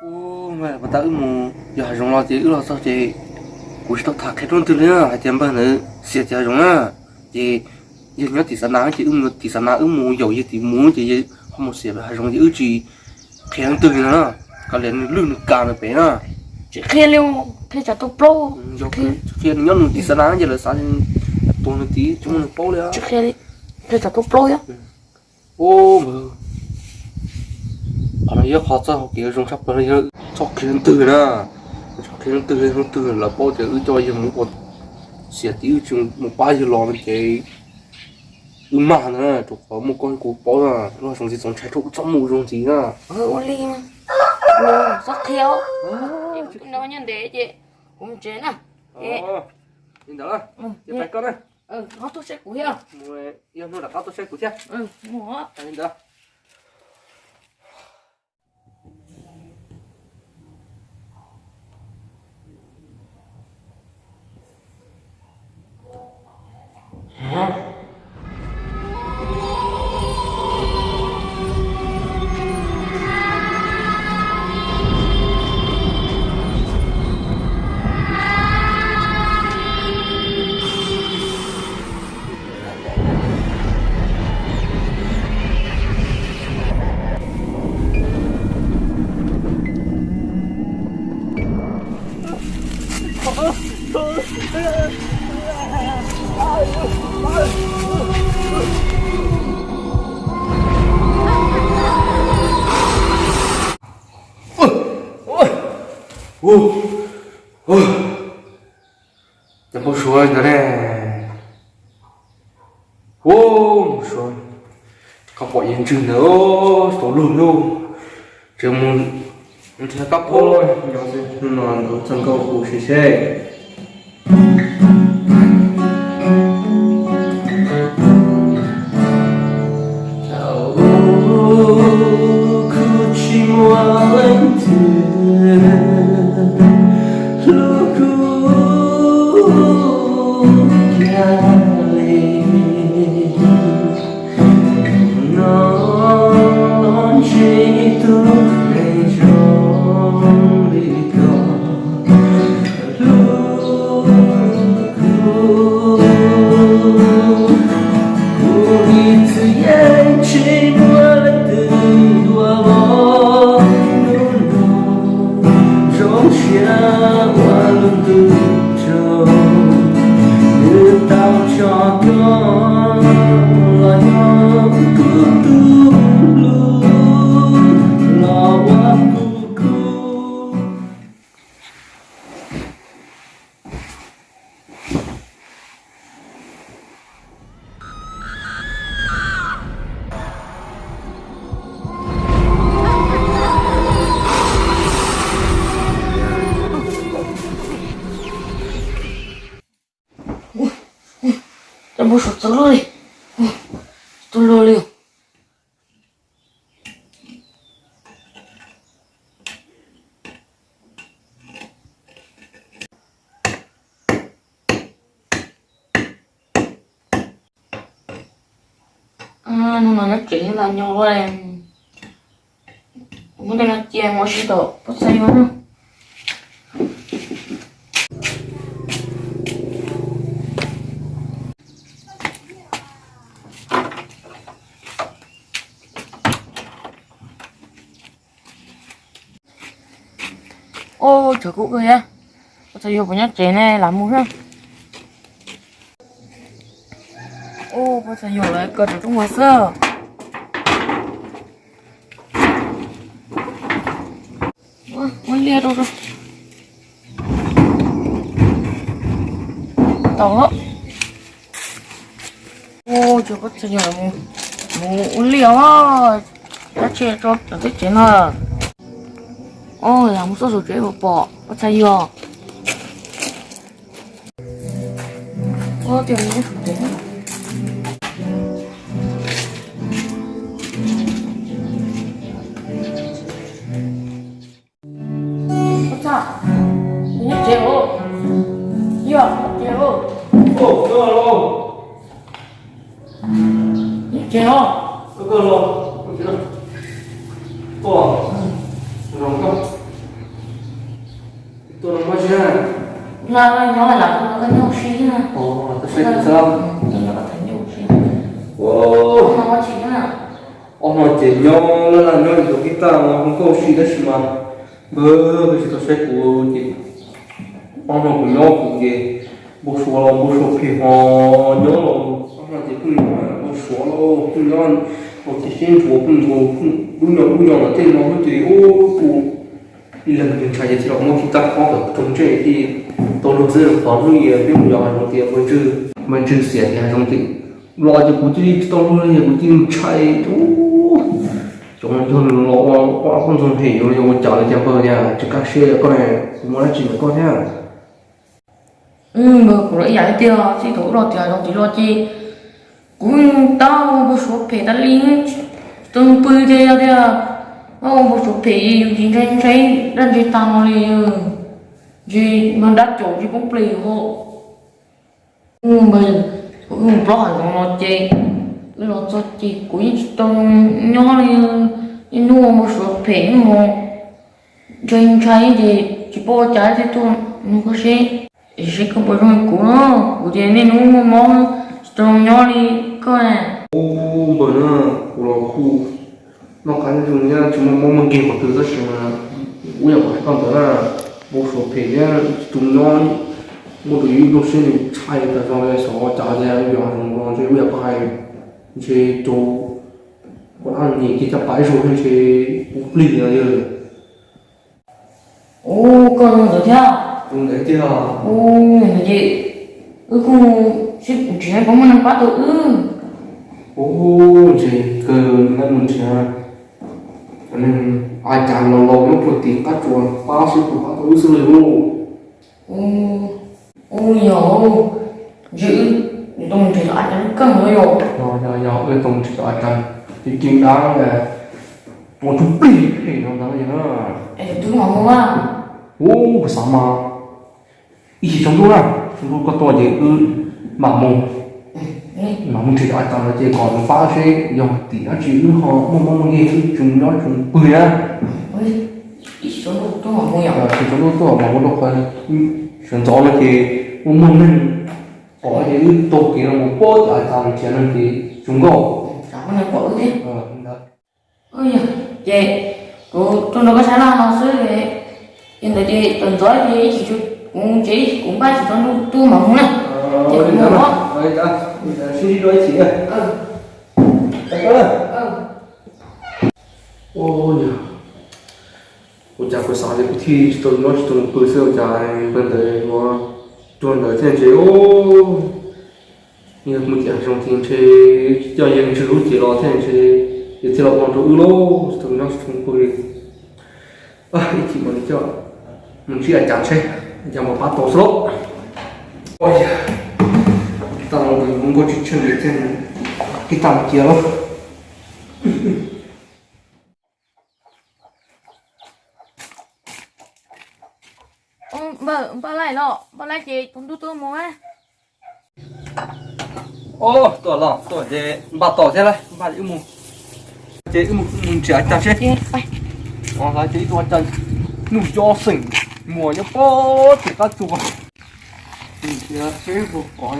Ua, mas pas tas wb mus yos hav zoov los ces wb los txog ces kuv tsis tau tham qhia rau leej twg li na, hais tias npawg ntawd xiam tim hav zoov na, ces yog nyob tim Xav Nas ces wb mus tim Xav Nas, wb mus yaum yawg tim mus ces yawg ho mus xiam hav zoov ces wb tsis qhia leej twg li no na, koj liam nws lwj nws kam nws pem na. Tsis qhia li, qhia tsam tau plaub. Yog qhia nws nyob nws tim Xav Nas ces lawv xav tuag nws tid tsis muaj neeg paub li. Tsis qhia li, qhia tsam tau plaub thiab. Ub, qhov no yog qhov txoj hau kev zoo tshaj plaws li, txhob qhia leej twg na, txhob qhia leej twg li, leej twg lawv paub ces wb coj yawg mus ua xiam tim, wb tsis mus pab yawg los no ces wb mag ntag na, rau qhov muaj koj kuv paub na, lub hav zoov txiv txaus ntshai rau wb txhob mus zoo ntxiv na. Ua li, txhob qhia, nyob ntev ces kuv mus tsev na. Li ntawd, ces pais koj na. Ho tuaj saib kuv thiab. Yog hnub rov qab tuaj saib kuv thiab. Li ntawd. Cov npau suav ntawd ne. Ub, npau suav, koj pom yeej ntswg ntawd tau luag lauj. Tseem mus nrhiav kab phob no ntawd txog nkauj kuv sim seb. Thaum ub kuv tsis muaj leej twg hlub kuv kiag li. No ntsib tus neeg zoo li koj hlub kuv, kuv ib txwm yeej tsis muaj leej twg dua los hnub no zoo siab ua lub ntuj tsaug. Nws tau tso koj los yog kuv tus hlub los ua kuv khub. Cov npau suav txawv luaj li, txawv luaj li. Hnub no nyob tsev los nyob ua, muab tej no cia mus ua si tom pob txha yuag na. Ub, tshav kub kawg thiab. Pob txha yuag puas nyob tsev ne, lam mus na. Ub, pob txha yuag lawv kaw rau rooj vag xwb. Muab liaj rau. Tau. Ub, cov pob txha yuag mus ua liaj os, cab tseg rau tom teb tsev no. Ub, lam mus txog saum tsev puas pom pob txha yuag. Pob txha, nyob tsev os. Yuag, nyob tsev os. Nyob tsev os. Koj, koj los, koj tsev no. Koj, zoo koj. Ob hmo ces nyob laj laj nyob li tus kib taj no zoo nkauj si tab sis mas npawg tsis tau saib kuv ces ob hmo kuv nyob kuv ces npau suav los npau suav phem ho nyob los ob hmo ces pheej npau suav los pheej nyob los ces seb ntsuav pheej nkaus lub nyom lub nyom los tej no xwb ces ua kuv ib leeg ntshai ces thiaj los muab kib taj khob kom tsaus ntsej thiaj tau luag xwb. Qhov hnub ib peb mus yos hav zoov tias npawg Ntswg xiam tias hav zoov ces los ces kuv cia li tsis tau luag li, kuv cia li ntshai. Cov yog nws los ua ob poj ntxoog hem yuav ua cas li cas npawg, yog tsis kaj siab koj, kuv muaj dab tsi ntawm koj thiab. Npawg, kuv los ib yam li tiag, txij thaum wb los tiav zoo tid los ces kuv tab npau suav phem tas li, tsis tau pw tiag tiag, ua npau suav phem yus tsis ntshai ntshai dab ntshai tas no li. Ntshe mag dab caum ntshe poob plig ho. Npawg, wb mus plaub hav zoov no ces wb los txog ces kuv yeej tsis tau nyob li, niaj hnub ua npau suav phem mus ntshai ntshai ces tsis paub ua cas thiaj tuaj nug koj seb, seb koj puas zoo li kuv no. Kuv ces niaj hnub muaj mob tsis tau nyob li koj na. Ub npawg na, kuv los kuj noj qab nyob zoo thiab tsis muaj mob muaj nkeeg qhov twg tab sis mas kuv yam qhov hais koj ntawd na, npau suav phem thiab tsis tu nyob, muaj tus yus ib pliag siab nws ntshai tas zog li, xyov ua cas tias yog zoo no ntshe kuv yam qhov hais ntshe tus kuv dab nyem kiag caj pas ib zaug ntshe poob plig no yog. Ub, koj zoo ntawd thiab. Zoo ntawd tiag. Ub, ntawd ces wb kuj sib nrhiav puas muaj neeg pab tau wb. Ub, ntshe kawg nws mus nrhiav neeg a cas los los nyob puag tim qab tsuas pab seb puas pab tau wb xwb lauj. Ub, yog, ntshe wb tau mus nrhiav cov a cas lub keej no yog. Yog, yog, yog wb tau mus nrhiav cov a cas ceev ceev dab tua tsuj plig phem no ntag yog. Es tus twg mam mus na? Ub, kuv xav mas ib chim tsaus ntuj na, tsaus ntuj koj tuaj ces wb mam mus, mam mus nrhiav cov a cas no ces kom nws pab seb yog tim dab tsi wb ho muaj mob muaj nkeeg wb tsis nyob tsis pw na. Tsaus ntuj tuaj mam mus rau qhov sawv ntxov no ces muaj muaj neeg pom ces wb taug kev no mus pab cov a cas nrhiav no ces zoo nkauj. Ces kuv tuaj nrog koj sab laj no xwb, ces ntawd ces txog ntxov ces ib chim kuv ces kuv npaj tsis tsaus ntuj tuaj mam mus na. Ces kuv mus os. Sib ntsib dua ib chim. Ua cas kuv xav tias kuv thiaj tsis tau nyob tsis tau pw xwb ua cas npawg ntawd tuag ntawd thiaj ntshe yog mus tiam zoo tias ntshe coj yawg Ntswg lub cev los thiaj ntshe yawg thiaj los ua rau wb lauj, tsis tau nyob tsis tau pw li. Ib chim mam li coj mus ntsib a cas seb a cas mam pab tau xwb lauj. Tau nkauj tsis tsheej li thiaj kib tau cia lauj. Npawg, npaj laij los, npaj laij ces tsaus ntuj tuaj mus na. Tuaj los tuaj ces npaj tos thiab lauj, npaj wb mus. Ces wb mus nrhiav a cas seb. Ces ib tug a cas nuj yob xeem muas nyob pob tim qab tsuas. Nrhiav seb puas pom.